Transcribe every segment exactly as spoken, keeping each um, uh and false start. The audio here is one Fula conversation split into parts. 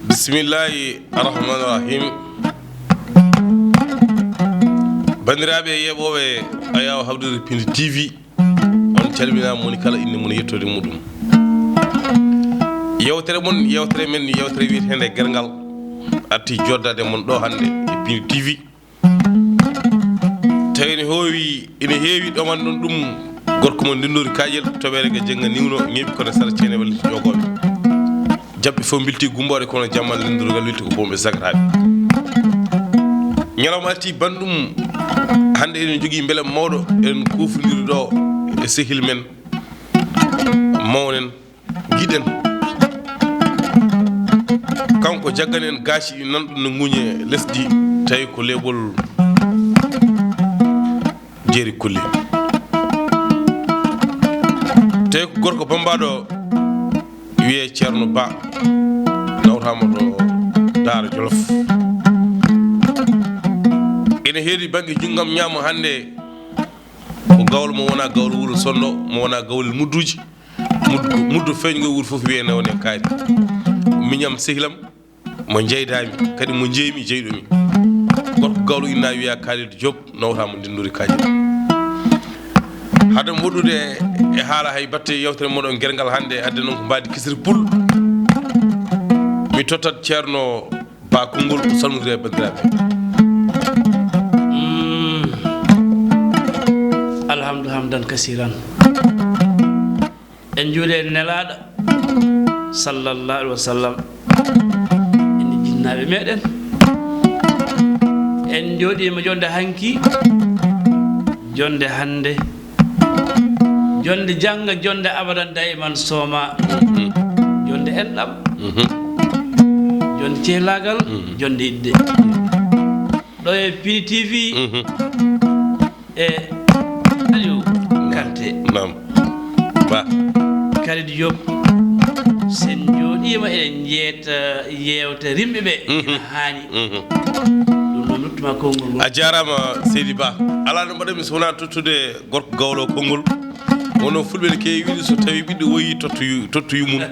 Bismillahi arrahmani rahim. Banndiraaɓe yeeɓooɓe Ayaw Habdude Pindi T V, on calminaama, moni kala inde mum e yettoode muɗum. Yewtere mon, yewtere men, yewtere wiyeteende Gerngal, arti joddaade mon ɗo hannde e Pindi T V. Tawi ene hoowi, ene heewi ɗoman ɗon ɗum gorko mo ndinndori kaaƴel, toɓeere ga jennga niwno, ñeeɓi kono sara ceene walla joogooɓe. Jaɓɓe fof mbilti gumboore kono jammal lenndurugal wilti ko boom e sagaraaɓe. Ñalawma arti banndum, hannde eɗen njogii mbele mawɗo, eɗen kuufondiri ɗo e sehil men mawnen. Giɗen. Kanko jaggani en gaasi ɗi nanɗo no ŋuñe lesdi, tawi ko leeɓol jeeri kulli. Tawi ko gorko bambaɗo wiyee Ceerno Ba, nawtaama to Daara Jolof. Ene heedi bannge junngam ñaamo hannde, ko gawlo mo wona gawlo wuro Sonno, mo wona gawlel mudduji. Muddo, muddo feeñgo wuro fof wiyee ne woni e kaari. Miñam sehilam, mo jeydaami, kadi mo jeeymi, jeyɗomi. Gorko gawlo inna wiya Kalidou Diop, nawtaama ndinndori kaaƴe. Hade mo woɗɗude e haala hay batte yewtere moɗon Gerngal hannde, adde noon ko mbaadi kisiri pul. Mi tottat Ceerno Ba konngol, o salmondira e banndiraaɓe. Mm. Alhamdu hamdan kasiran. En njuuli e Nelaaɗo, sallallahu alaihi wa sallam. Enen jinnaaɓe meɗen. En njooɗiima jonde hanki, jonde hannde, jonde jannga, jonde abadan daiman sooma, jonde enɗam, jonde cehlaagal, jonde yiɗde. Ɗo e Pindi T V, e Aliou Kanté. Naam. Ba. Kalidou Diop, sen njooɗiima eɗen njeeta yeewte rimɓe ɓe, ina haani. Ɗum noon, luttuma konngol ngol. A jaaraama, seydi Ba. Alaa no mbaɗanmi so wonaa tottude gorko gawlo konngol. Wonno fulɓe ne keewi wiide, so tawi ɓiɗɗo woyi, tottu yu-, tottu yummum.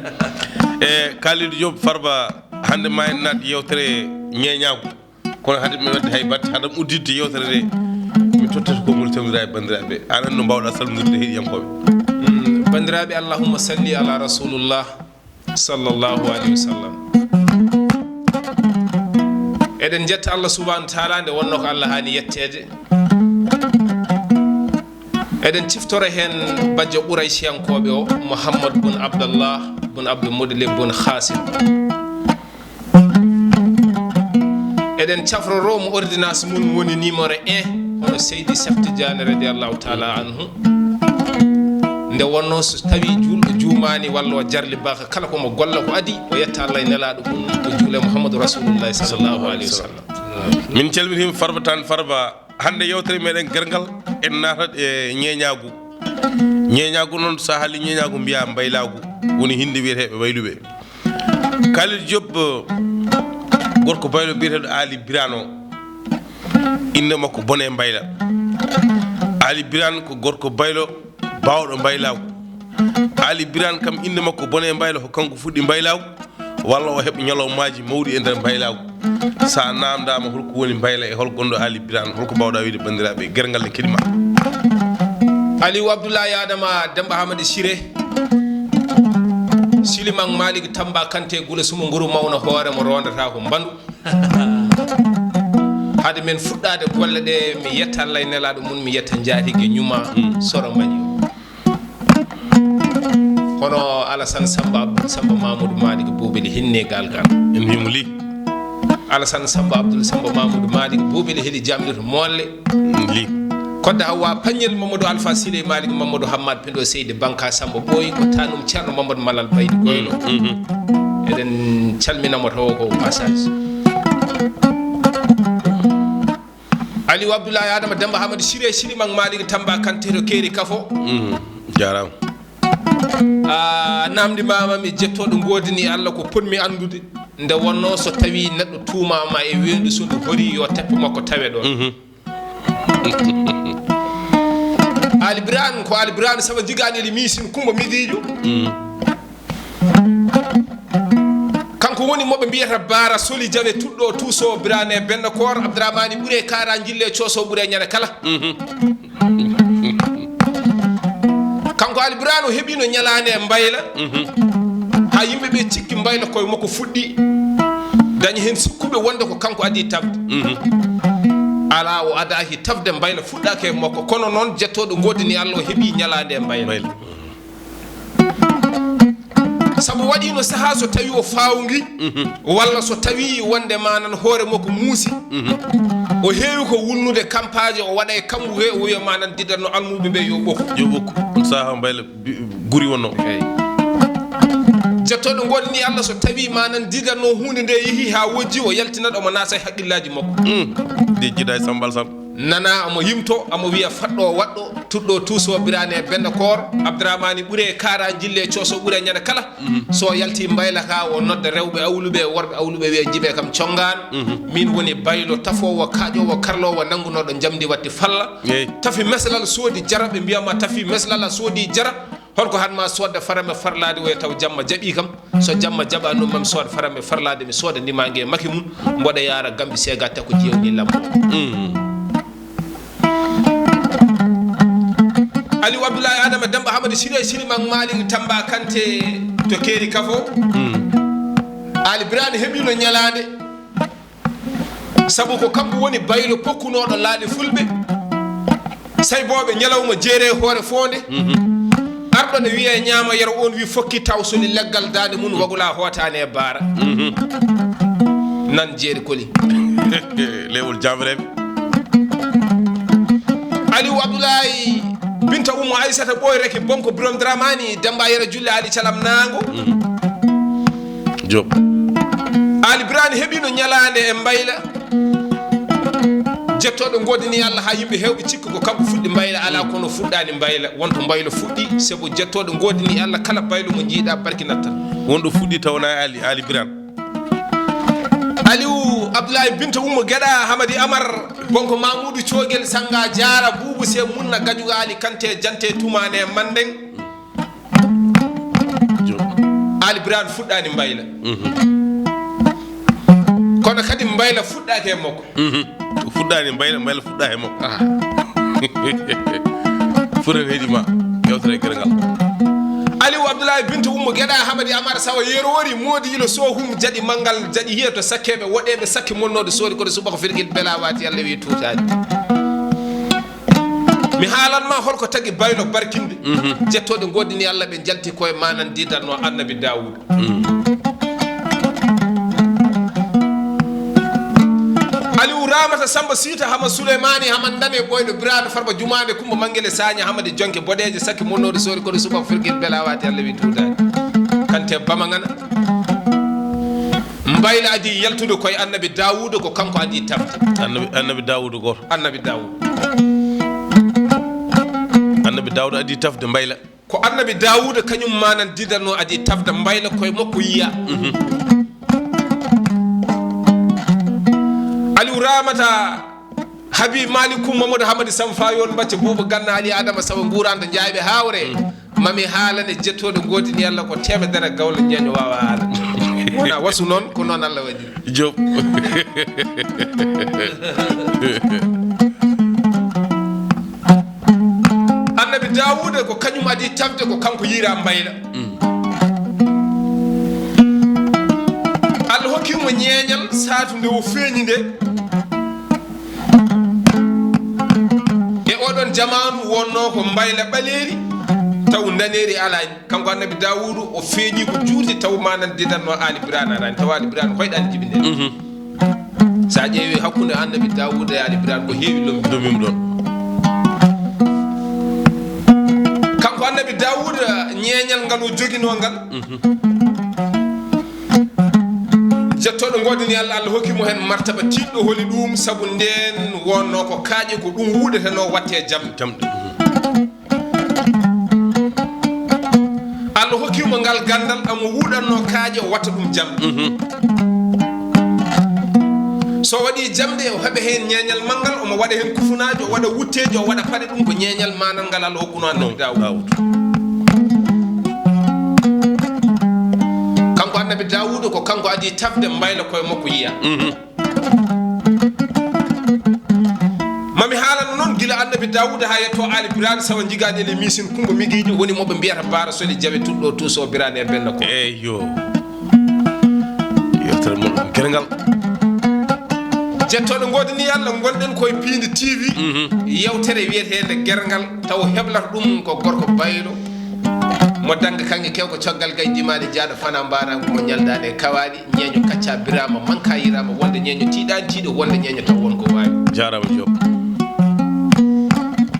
E Kalidou Diop, Farba, hannde ma en naat yewtere ñeeñaagu. Kono hade mi waɗde hay batte, hade mi udditde yewtere nde, mi tottata konngol, salmondira e banndiraaɓe. Aɗa anndi no mbaawɗa salmondirde heɗiyankooɓe. Mm, banndiraaɓe, Allahumma salli ala Rasulullah, sallallahu alayhi wa sallam. Eɗen njetta Allah subhanahu wa taala nde wonnoo ko Allah haani yetteede. Eɗen ciftora heen bajjo Quraysiyankooɓe o, Muhammad bun Abdallah bun Abdul Muttalib bun Hasim. Eɗen cafroro mo ordonnance mum woni numéro un, hono Seydi Cheikh Tidiane radiallahu taala anhu. Nde wonnoo so tawi juulɗo juumaani walla o jarli baka, kala ko mo golla ko adi, o yetta Allah e Nelaaɗo mum, o juule Muhammadu Rasulullahi sallallahu alayhi wa sallam. Min calmitiima Farba Tan Farba. Hannde yewtere meɗen Gerngal, en naatat e ñeeñaagu. Ñeeñaagu noon, so a haalii ñeeñaagu, mbiyaa mbaylaagu, woni hinnde wiyeteeɓe wayluɓe. Kalidou Diop, gorko baylo biyeteeɗo Aali Biraan o, innde makko Bone Mbayla. Aali Biraan ko gorko baylo baawɗo mbaylaagu. Aali Biraan kam, innde makko Bone Mbayla, ko kanko fuɗɗi mbaylaagu, walla o heɓa ñalawmaaji mawɗi e nder mbaylaagu. So a naamndaama hol ko woni mbayla e hol gonɗo Aali Biraan, hol ko mbaawɗa wiyde banndiraaɓe? Gerngal ne keɗii ma. Aliou Abdoulaye Adama, Demba Hamadi Siré, Siliman Malick Tamba Kanté, Gula Suma Nguru Mawna Hoore mo roondata ko mbandu. Hade men fuɗɗaade golle ɗe, mi yetta Allah e Nelaaɗo mum, mi yetta njaatige ñuma Soro Mbañi. Hono Alassane Samba Abdoul Samba Mamadou Malick Boubeli hinne gal gal. En mbiyii mo li. Alassane Samba Abdoul Samba Mamadou Malick Boubeli heli jamɗe to Molle. Li. Kodda Hawa Pagnel Mamadou Alpha Sile Malick Mamadou Hammad Pendo Seydi Banka Samba Boy ko tanum Ceerno Mamadou Malal Baydi Goylo. Mhm. Eɗen calmina mo tawo ko passage. Aliou Abdoulaye Adama Demba Hamadi Siré Siliman Malick Tamba Kanté to Keeri Kafo. Mhm. Jaaraama. A namdi mama mi jettoɗo godini Allah ko ponmi andude nde wonno so tawi neɗɗo tuumama e weendu so ndu hori yo teppo makko tawe ɗon. Mhm. Ali Birane ko Ali Birane saba jigani eli misin kumba midijo. Mhm. Kanko woni mo ɓe mbiyata Baara Soli Jawe, tuɗɗo Tuuso Biraane Bennda Koor, Abdurahmaani ɓure Kaara Jille Cooso ɓure ñande kala. Kanko Ali Biraane o heɓino ñalaande e Mbayla. Ha yimɓe ɓe cikki Mbayla koye makko fuɗɗi. Dañi heen sikkuɓe wonde ko kanko adii tafde. Alaa, o adaaki tafde, Mbayla fuɗɗaaki e makko. Kono noon, jettooɗo ngoodini Allah, o heɓii ñalaande e Mbayla. Mbayla. Sabu waɗiino sahaa so tawi o faawngi, walla so tawi wonde manan hoore makko muusi, o heewi ko wulnude kampaaje, o waɗa e kambu he, o wiya manan didanno almuuɓe ɓe yo ɓokku. Yo ɓokku. On sahaa Mbayla bi-, guri wonno. Eey. Jettooɗo ngoodini Allah, so tawi manan didanno huunde nde yehi haa wojji, o yaltinat omo naata e haqqillaaji makko. Mm. Nde jida e Sambal Sall. Nana omo yimto, omo wiya faɗɗo waɗɗo, tuɗɗo Tuuso Biraane Bennda Koor, Abdurahmaani ɓure Kaara Jille Cooso ɓure ñande kala. So yalti Mbayla ka, o nodda rewɓe awluɓe, worɓe awluɓe, wiya jiɓe kam congaan. Min woni Baylo tafoowo, kaaƴoowo, karloowo, nanngunooɗo njamndi watti falla. Eey. Tafi meslal soodi jara, ɓe mbiyama tafi meslal a soodi jara. Holko hatma sodde farame farlaade, oya taw jamma jaɓi kam. So jamma jaɓanum mam sooda farame farlaade, mi sooda ndimange maki mum, mboɗa yaara Gambi Seega, te ko jewni lambo. Aliou Abdoulaye Adama Demba Hamadi Siré Siriman Malik Tamba Kante to Keeri Kafo. Ali Birane heɓino ñalaande, sabu ko kanko woni Baylo pokkunooɗo laaɗe fulɓe, saybooɓe ñalawma jeere hoore foonde. Arɗo ne wiye ñaama yero, on wi fokki taw soli leggal daande mum wagula hootaani e baara. Nan jeeri koli. Lewol jamreeɓe. Aliou Abdoulaye Binta Oumou Aissata Ɓoy Reki Bonko Birom Dramani Demba Yero Julle Ali Calam Nango. Diop. Ali Birane heɓino ñalaande e Mbayla. Jettooɗo ngoodini Allah haa yimɓe heewɓe cikki ko kanko fuɗɗi Mbayla, alaa kono fuɗɗaani Mbayla. Wonto Mbayla fuɗɗi, sabu jettooɗo ngoodini Allah, kala Baylo mo njiiɗa barkinat tan. Wonɗo fuɗɗi tawnaa Ali, Ali Birane. Aliou Abdoulaye Binta Oumou Geɗa Hamadi Amar Bonko Mamoudou Cogel Sanga Diara Boubou Se Munna Gajuga Ali Kante Jante Toumane Mandeng. Diop. Ali Birane fuɗɗaani Mbayla. Kono kadi Mbayla fuɗɗaaki e makko. Fuɗɗaani Mbayla, Mbayla fuɗɗaaki e makko. Fuɗɗaani heɗi ma. Yewtere Gere Ngal. Aliou Abdoulaye Binta Oumou Geɗa Hamadi Amar Sawa Yerori Modi Yilo Sohum Jaɗi Manngal Jaɗi Hiya to Sakkeɓe Woɗeɓe Sakke Monnode Soori Koɗo Subaka Firgil Bela Wati Allah wi tuutaani. Mi haalan ma holko tagi Baylo barkinde. Jettooɗe ngoodini Allah, ɓe njalti koye manan didanno Annabi Dawuda. Aliou Ramata Samba Sita Hama Souleymani Hama Ndame Ɓoyɗo Birano Farba Jumaande Kumba Mangele Saña Hamadi Jonke Boɗeejo Sakki Monnode Soori Koɗo Suba Firgil Bela Wati Allah wi tuutaani. Kante Bamangana. Mbayla adi yaltude koye Annabi Dawuda, ko kanko adi tafde. Annabi, Annabi Dawuda gooto. Annabi Dawuda. Annabi Dawuda adi tafde Mbayla. Ko Annabi Dawuda kañum manan didanno adi tafde Mbayla koye makko yiya. Aliou Ramata Habib Malick Koum Mamadou Hamadi Sam Fayon Bacce Bouba Ganna Ali Adama Sawa Gouranta Ndiaye ɓe Hawre. Mami haalane jettooɗo ngoodini Allah ko teemedere gawlo ñeeño waawa haalande. Wona wasu noon, ko noon Allah waɗi. Diop. Annabi Dawuda ko kañum adi tafde, ko kanko yiira Mbayla. Allah hokki mo ñeeñal saatu nde o feeñi nde. E oɗon jamaanu wonno ko Mbayla ɓaleeri, taw ndaneeri alaani. Kanko Annabi Dawuda o feeñi ko juuti, taw manan didanno Ali Birane alaani, taw Ali Birane hoyɗaani jibinde. Sa ƴeewi hakkunde Annabi Dawuda e Ali Birane ko heewi lombi. Lombima ɗon. Kanko Annabi Dawuda ñeeñal ngal o joginoo ngal. Jettooɗo ngoodini Allah, Allah hokki mo heen martaba tiiɗɗo holi ɗum, sabu ndeen wonno ko kaaƴe, ko ɗum wuuɗetenoo watte jam. Jamɗe. Allah hokki mo ngal ganndal, omo wuuɗatnoo kaaƴe, o watta ɗum jamɗe. So waɗi jamɗe, o heɓa heen ñeeñal manngal, omo waɗa heen kufunaaji, o waɗa wutteeji, o waɗa paɗe, ɗum ko ñeeñal maanal ngal Allah hokkunoo Annabi Dawuda. Kanko Annabi Daawuda ko kanko adii tafde mbayla koye makko yiya. Mami haalano noon gila Annabi Daawuda haa yetto Aali Biraane Sawa Jigaani Eli Miisin Kummba Migiijo woni mo ɓe mbiyata Baara Soli Jawe Tuɗɗo Tuuso Biraane e Bello ko. Eyyo. Yewtere mon on gerngal. Jettoɗo ngoodani Allah, ngonɗen koye Piindi T V. Yewtere wiyeteende Gerngal, taw heblata ɗum ko gorko baylo. Mo dannga kaŋŋe kewko coggal gay dimaali jaaɗo fana mbaaraango mo ñaldaani e kawaali, ñeeño kacca biraama, manka yiraama, wonde ñeeño tiiɗaani tiiɗo, wonde ñeeño taw won ko waawi. Jaaraama Joop.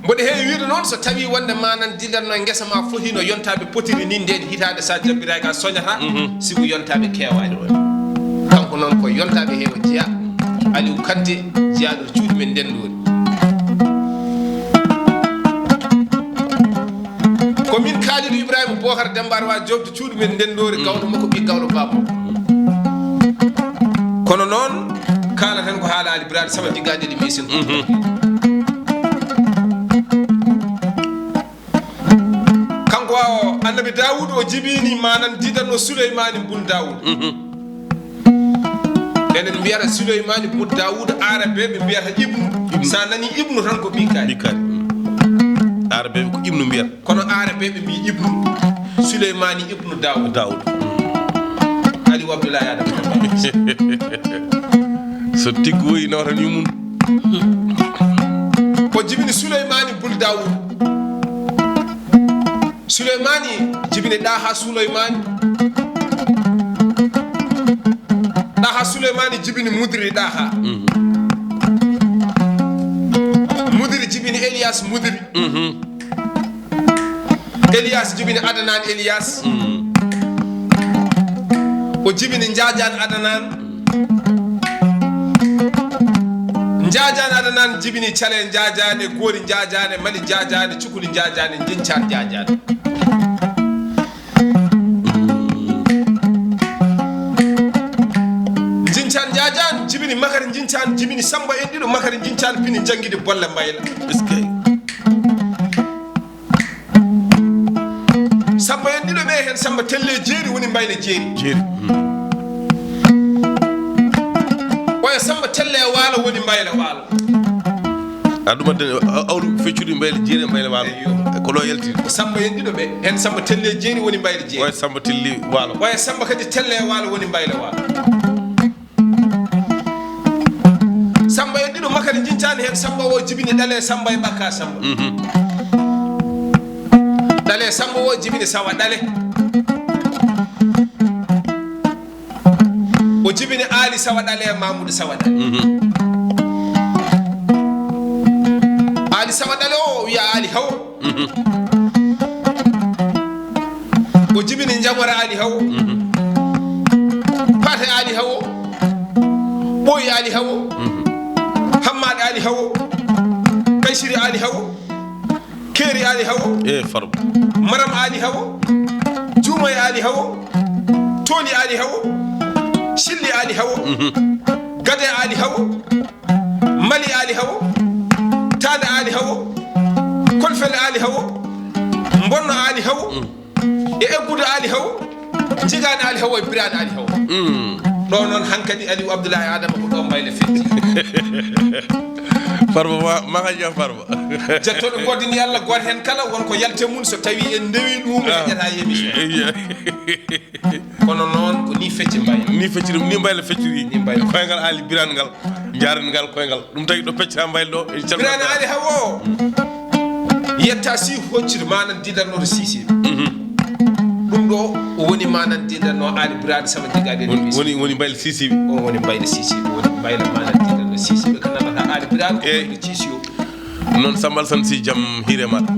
Mboɗo heewi wiide noon, so tawii wonde ma nan dillatno e ngesa ma foti no yontaaɓe potiri ni ndeen hitaande sa jabbiraaki a soñata, sibu yontaaɓe keewaani. Kanko noon ko yontaaɓe he o jeyaa, Aliou Kanté jeyaaɗo cuuɗi men ndenndoori. Ko min Kalidou Ibrahima Bocar Demba Arwa Joop to cuuɗi men ndenndoori, gawlo makko ɓi gawlo baba makko. Kono noon kaalaten ko haala Ali Birane Sama Jiggaade ɗi misin. Kanko o Annabi Daawuud o jibini manan didanno Suleymaani bun Daawuud. Enen mbiyata Suleymaani bun Daawuud, Aarabeeɓe mbiyata Ibnu. Ibnu. Sa nani Ibnu tan ko ɓii kaari. Ɓii kaari. Aarabeeɓe ko Ibnu mbiyata. Kono Aarabeeɓe mbi Ibnu Suleymaani Ibnu Daawuud. Daawuud. Aliou Abdoulaye Adama. So tiggoyi nawtan yumum. Ko jibini Suleymaani bun Daawuud. Suleymaani jibini Ɗaha Suleymaani. Ɗaha Suleymaani jibini Mudiri Ɗaha. Mudiri jibini Eliyas Mudiri. Eliyas jibini Adanan Eliyas. O jibini Njaajaan Adanan. Njaajaan Adanan jibini Cale Njaajaan, Goori Njaajaan, Mali Njaajaan, Cukuli Njaajaan, Njincaan Njaajaan. Njincaan Njaajaan jibini Makari Njincaan, jibini Samba en ɗiɗo Makari Njincaan, pini janngidi bolle mbayla. Eskey. Samba en ɗiɗo ɓe, heen Samba Telle Jeeri woni mbayla Jeeri. Jeeri. Oya Samba Telle Waalo woni mbayla Waalo. A ɗum adde awru feccude mbayla Jeeri e mbayla Waalo. Eyyo. Ko ɗo yalti. Ko Samba en ɗiɗo ɓe, heen Samba Telle Jeeri woni mbayla Jeeri. Oya Samba Telli Waalo. Oya Samba kadi Telle Waalo woni mbayla Waalo. Samba en ɗiɗo Makari Njincaan, heen Samba o jibini Ɗale Samba e Ɓakka Samba. Ɗale Samba o jibini Sawa Ɗale. O jibini Aali Sawa Ɗale e Mamuudu Sawa Ɗale. Aali Sawa Ɗale o, o wiya Aali Hawo. O jibini Njamora Aali Hawo. Paate Aali Hawo. Ɓooyi Aali Hawo. Hammaade Aali Hawo. Kaysiri Aali Hawo. Keeri Aali Hawo. E Farba. Maram Aali Hawo. Juumoy Aali Hawo. Tooli Aali Hawo. Silli Aali Hawo. Gade Aali Hawo. Mali Aali Hawo. Taande Aali Hawo. Kolfel Aali Hawo. Mbonno Aali Hawo. E eggude Aali Hawo. Jigaani Aali Hawo e biraade Aali Hawo. Ɗo noon hankadi Aliou Abdoulaye Adama ko ɗo mbayla fetti. Farba ma, ma hajja Farba. Jettoɗo goddini Allah, gooto heen kala won ko yalte mum, so tawi en ndewi ɗum, en ƴetta émission. Kono noon ko ni fecci mbayla. Ni fecci ɗum, ni mbayla fecciri. Ni mbayla. Koyngal Aali Birane ngal, jaaren ngal koyngal. Ɗum tawi ɗo peccata mbayla ɗo, en calminat. Birane Aali Hawo. Yetta si hoccir manan didannoto Sisiɓe. Ɗum ɗo o woni manan didanno Aali Birane Sama Jiggaade. Woni, woni, woni mbayla Sisiɓe. O woni mbayla Sisiɓe, woni mbayla manan didanno Sisiɓe. Ko nanata Aali Birane ko mbayla Sisiɓe. Noon Samba Alassane Sy, jam hiire maɗa.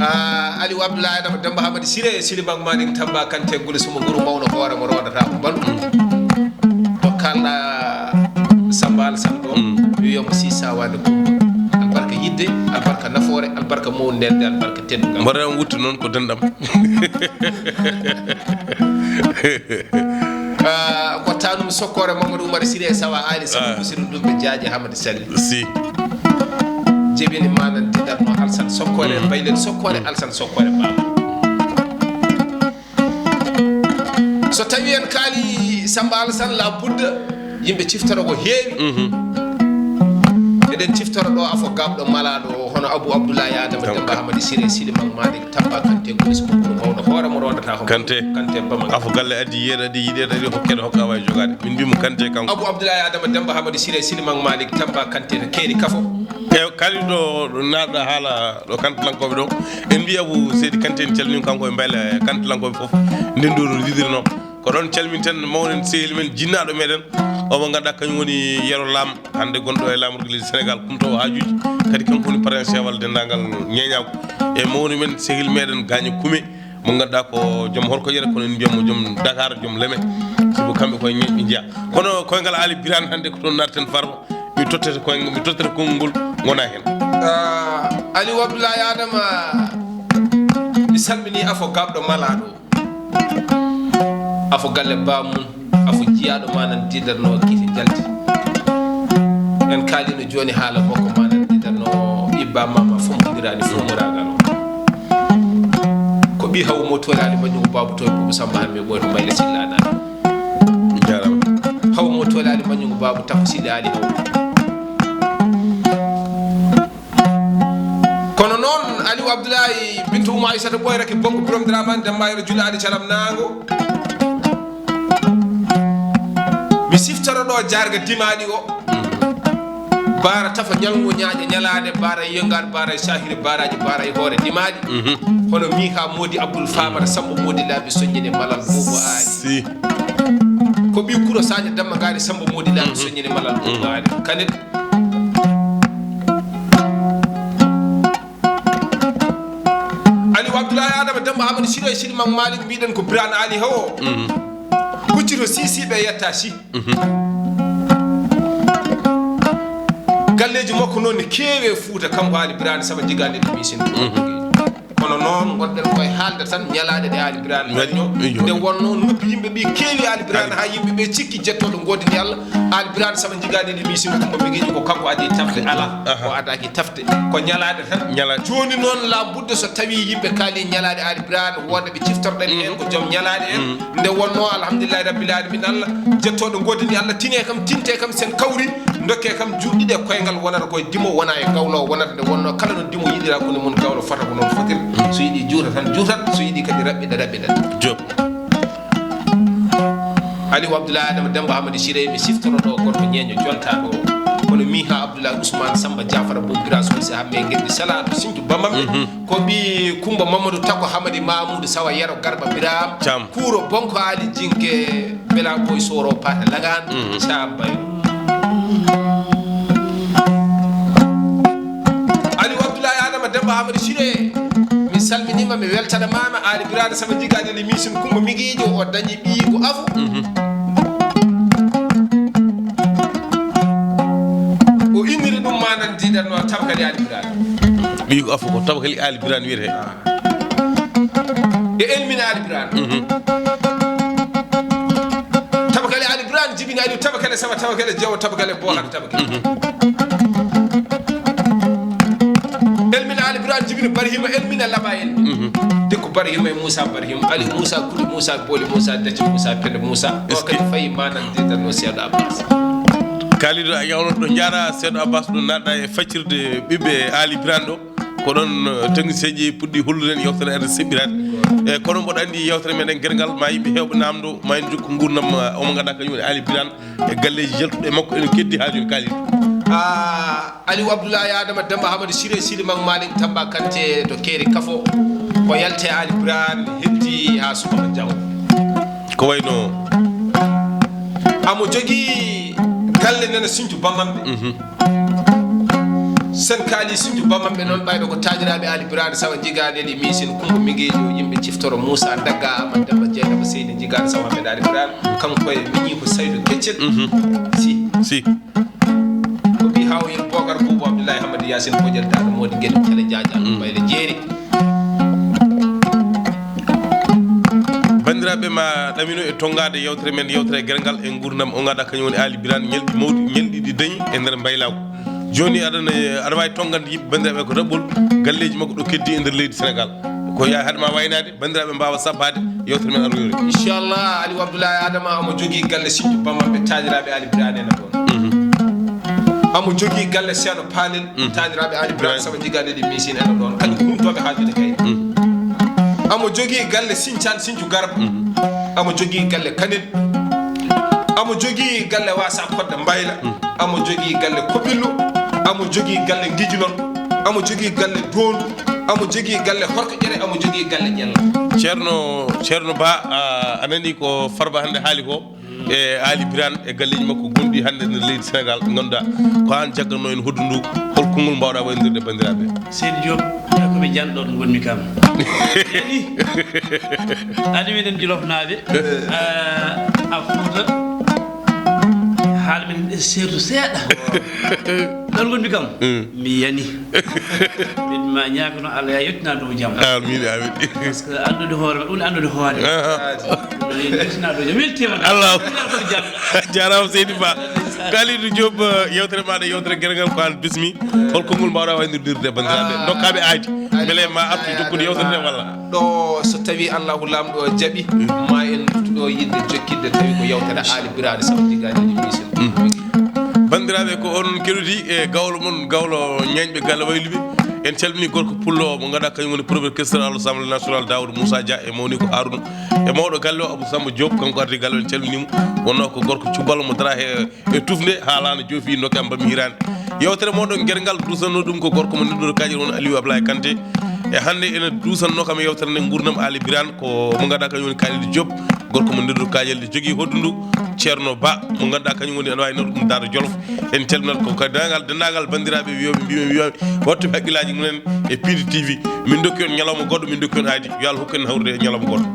Ah, Aliou Abdoulaye Adama, Demba Hamadi Siré, Siliman Malick Tamba Kanté, Gule Suma Nguru Mawno Hoore mo roodata ko mbaɗu. To kalɗa Samba Alassane ɗo, wiyomo si sawade kumba. Albarka yidde, albarka nafoore, albarka mawndelde, albarka teddungal. Mbaɗa on wuttu noon ko denɗam. Ah, ko tanum Sokkore Mamadou Oumar Siré Sawa Ali Sawa Musiru Dumbe Jaaji Hamadi Sali. Si. Jebini manan didatno Alsan Sokkore, Baylen Sokkore, Alsan Sokkore Baba. So tawi en kaali Samba Alassane, la budda yimɓe ciftoro ko heewi. Mhm. Eɗen ciftoro ɗo afo gaɓɗo malaaɗo o, hono Abou Abdoulaye Adama Demba Hamadi Siré Siliman Malik Tamba Kante, golis mo ɓuro mawɗo hoore mo rondata homo. Kante. Kante Bamang. Afo galle addi yiyeede, addi yiɗeede, addi hokkeede, hokka waawi jogaade. Min mbiimi Kante kanko. Abou Abdoulaye Adama Demba Hamadi Siré Siliman Malik Tamba Kante no keeri kafo. E kaliɗo ɗo naatɗa haala ɗo Kantelankooɓe ɗo. En mbiyi Abou Seydi Kante en calmini kanko e mbayla e Kantelankooɓe fof. Nden ɗo no yiɗirno. Ko ɗon calminten mawnen sehil men jinnaaɗo meɗen. O mo ngannduɗaa kañum woni Yero Lam. Hannde gonɗo e laamorgo leydi Sénégal, kumtoowo haajuuji, kadi kanko woni parrain cheval denndaangal ñeeñaagu. E mawni men sehil meɗen Gaaño Kume, mo ngannduɗaa ko joom horkoƴere, kono en mbiyatmo joom Dakar, joom Leme. Sibu kamɓe koye ñeeñɓe njeya. Kono koyngal Aali Biraan hannde ko toon naataten Farba. Mi tottete koyngal, mi tottete konngol ngol, ngona heen. Ah, Aliou Abdoulaye Adama, mi salmini afo gaɓɗo malaaɗo. Afo galle bamum, afo jiyaaɗo ma nan didarno gite jalti. En kaalino jooni haala makko ma nan didarno ibba mama fombodiraani fomoragal o. Ko ɓi haw mo tolaali mañum babu toy bubu samba han mi ɓoyto mayla sillanaani. Jarama. Haw mo tolaali mañum babu tafu sili ali haw. Kono noon, Aliou Abdoulaye Bintou Oumou Aissata Boy Raky Bongo Borom Dramane Demba Yero Julaani Calam Naango. Mi siftoro ɗo jaarga dimaaɗi o. Baara tafa ñalngu ñaaƴa ñalaade, baara yengaar, baara sahiri, baaraaji, baara e hoore dimaaɗi. Mhm. Hono Miha Modi Abdoul Famara Samba Modi Laabi soññine malal bobo aali. Si. Ko ɓi Kuro Sadio Damma Gaari Samba Modi Laabi soññine malal bobo aali. Kanet. Aliou Abdoulaye Adama Demba Amadou Siro e Sidi Mam Malik mbiɗen ko Birane Ali Hawo. Mhm. Huccito si si ɓe yetta si. Mhm. Galleji makko noon ne keewi e Fuuta, kanko Ali Birane Samba Jigande ɗi misin. Mhm. Kono noon ngonɗen koye haalde tan ñalaaɗe ɗe Ali Birane dañno. Iyo. Nde wonno noppi yimɓe ɓe keewi Ali Birane haa yimɓe ɓe cikki jettooɗo ngoodini Allah. Ali Birane Samba Jigande ɗi misin ko mbigiɗi ko kanko adi tafde ala. Aha. O adaki tafde. Ko ñalaaɗe tan. Ñalaaɗe. Jooni noon, la budde so tawi yimɓe kaali ñalaaɗe Aali Birane, wonde ɓe ciftorɗen heen ko joom ñalaaɗe en. Mm. Nde wonnoo, alhamdulillahi rabbil alamin, Allah, jettooɗo ngoodini Allah, tine kam, tinte kam, sen kawri, ndokke kam juuɗe ɗiɗi e koyngal, wonata koye dimo, wona e gawlo, wonata nde wonnoo, kala no dimo yiɗira ko ni mun gawlo fota ko noon fotiri. So yiɗi juuta tan juutat, so yiɗi kadi raɓɓiɗa, raɓɓiɗat. Joop. Aliou Abdoulaye Adama Demba Hamadi Siré, mi siftoro ɗo gorko ñeeño jonta ɗo. Kono mi ha Abdoulaye Ousmane Samba Jafara Bob Bira Sow si hamme geddi sala to sintu bamamɓe. Mhm. Ko ɓi Kumba Mamadou Tako Hamadi Mamoudou Sawa Yero Garba Birame. Cam. Kuuro Bonko Ali Jinke Bela Boy Soro Pata Lagan. Mhm. Cam Bay. Aliou Abdoulaye Adama Demba Hamadi Siré. Mi salminima, mi weltanamama. Ali Birane Samba Jigande ni misin Kumba Migijo o dañi ɓiyigo afo. Mhm. O inniri ɗum manan didan no Tabakali Ali Birane. Ɓiyigo afo ko Tabakali Ali Birane wiyete. Ah. E Elmina Ali Birane. Mhm. Tabakali Ali Birane jibini Aliou Tabakali Samba Tabakali Jewo Tabakali Bolan Tabakali. Mhm. Elmina Ali Birane jibini Barhima Elmina Laba Elmina. Mhm. Dikko Barhima e Moussa Barhima Ali Moussa Kuli Moussa Boli Moussa Dacci Moussa Pele Moussa. O kadi fayi manan didan no Seedo Abbas. Kalidou a yawno ɗo jaara Seedo Abbas ɗo naɗɗa e faccirde ɓiɓɓe Ali Birane ɗo. Ko ɗon, eh, technicien ji puɗɗi hollude en yewtere aɗa seɓɓiraade. E kono mboɗo anndi yewtere meɗen gerngal, ma yimɓe heewɓe namdo, ma en jokku nguurndam, eh, omo ngannduɗaa kañum woni Ali Birane e galleeji jaltuɗi e makko ene keddi haa jooni kaalidi. Ah, Aliou Abdoulaye Adama Demba Hamadi Siré Sidi Mang Malik Tamba Kante to Keeri Kafo. Ko yalte Ali Birane heddi haa subaka janngo. Ko wayno? Amo jogii galle nana Sinthiou Bamamɓe. Mhm. Sen kaali Sinthiou Bamamɓe noon, ɓayɗo ko taaniraaɓe Ali Birane Sawa Jigaande ɗi miisin Kumba Migeejo, yimɓe ciftoro Moussa Dagga, Amadou Demba Jeynaba Seydi Jigaande Sawa Mbeɗa Ali Birane, kanko e miñi ko Saydu Keccel. Mhm. Si. Si. Ko ɓi Hawoyel Bokar Boubou Abdoulaye Hamadi Yacine Bodiel Daɗo Modi Guel Tele Diadia. Mhm. Bayla Jeeri. Banndiraaɓe, ma ɗamino e tonngaade yewtere men, yewtere gerngal e nguurndam o ngannduɗaa kañum woni Ali Birane, ñalɗi mawɗi, ñalɗi ɗi dañi e nder mbaylaagu. Jooni aɗa, aɗa waawi tonngande yimɓe banndiraaɓe ko raɓɓol galleeji makko ɗo keddi e nder leydi Senegaal. Ko yaa haɗ ma waynaade, banndiraaɓe mbaawa sabbaade yewtere men arwere. Inchallah, Aliou Abdoulaye Adama omo jogii galle sinjo bammaɓe taaniraaɓe Ali Birane ene ɗoon. Mhm. Omo jogii galle Seeno Paalel, mhm, taaniraaɓe Ali Birane, Birane. Saba Jigaani ɗi misin ene ɗoon. Kañum ko humtooɓe haajude kay. Mhm. Omo jogii galle Sincaan Sincu Garba. Mhm. Omo jogii galle Kanel. Omo jogii galle Waasa Kodda Mbayla. Mhm. Omo jogii galle Koɓillo. Omo jogii galle Ngijilon. Omo jogii galle Doondu. Omo jogii galle Horko Ƴere, omo jogii galle Ƴella. Ceerno, Ceerno Ba, a, a nanii ko Farba hannde haali ko, e Aali Biraan e galleeji makko gonɗi hannde nder leydi Senegaal, ɓe ngannduɗaa ko aan jaggatnoo en hoɗdu ndu, hol konngol mbaawɗaa wayndirde banndiraaɓe? Seydi Diop, e ko mi janɗo ɗo ngonmi kam. Yani, ani minen Jolofnaaɓe, a, a Fuuta, haala men seetu seeɗa. Ɗon ngonmi kam, mm, mi yani. Min ma ñaagano Allah ya yettina dow jam. Amin, amin. Parce que anndude hoore, ɗum anndude hoore. Aha. Ɗum yettina dow jam. Weltiima. Allah. Ɗum jam. Jaaraama seydi Ba. Kalidou Diop, eh, yewtere maaɗa, yewtere geɗe ngal ko aan bismi. Hol konngol mbaawɗaa wayndirde banndiraaɓe? Ah. Ndokkaaɓe aadi. Mbele ma artu jokkude yewtere nde walla? Ɗo so tawi Allahu Laamɗo jaɓi, ma en nduttu ɗo yiɗde jokkitde tawi ko yewtere Aali Birane Samba Digaani ɗi misil. Mm. Banndiraaɓe, ko onon keɗoɗi e gawlo mon, gawlo ñañɓe galle wayluɓe. En calmini gorko pullo mo ngannduɗaa kañum woni premier questeur à l'Assemblée nationale, Daouda Moussa Dia, e mawni ko Harouna. E mawɗo galle o, Abou Samba Diop, kanko ardi galle o, en calmini mo. Wonno ko gorko cubbalo mo dara he e tufnde, haalaano joofi, nokki am mbammi hiraande. Yewtere mooɗon geɗe ngal duusanno ɗum ko gorko mo nder ɗo kaƴel won Aliou Ablaye Kanté. E hannde ene duusanno kam e yewtere nde nguurndam Aali Birane, ko mo ngannduɗaa kañum woni Kalidou Diop, gorko mo nder ɗo kaƴel nde jogii hoɗdu ndu, Ceerno Ba, mo ngannduɗaa kañum woni ene waawi nawde ɗum Daara Jolof. En calminat ko kadi denndaangal, denndaangal banndiraaɓe wiyooɓe, mbiyooɓe, wiyooɓe, wattu hakkillaaji mumen e Piindi T V. Min ndokki on ñalawma goɗɗo, min ndokki on aadi. Yo Allah hokku en hawrude e ñalawma goɗɗo.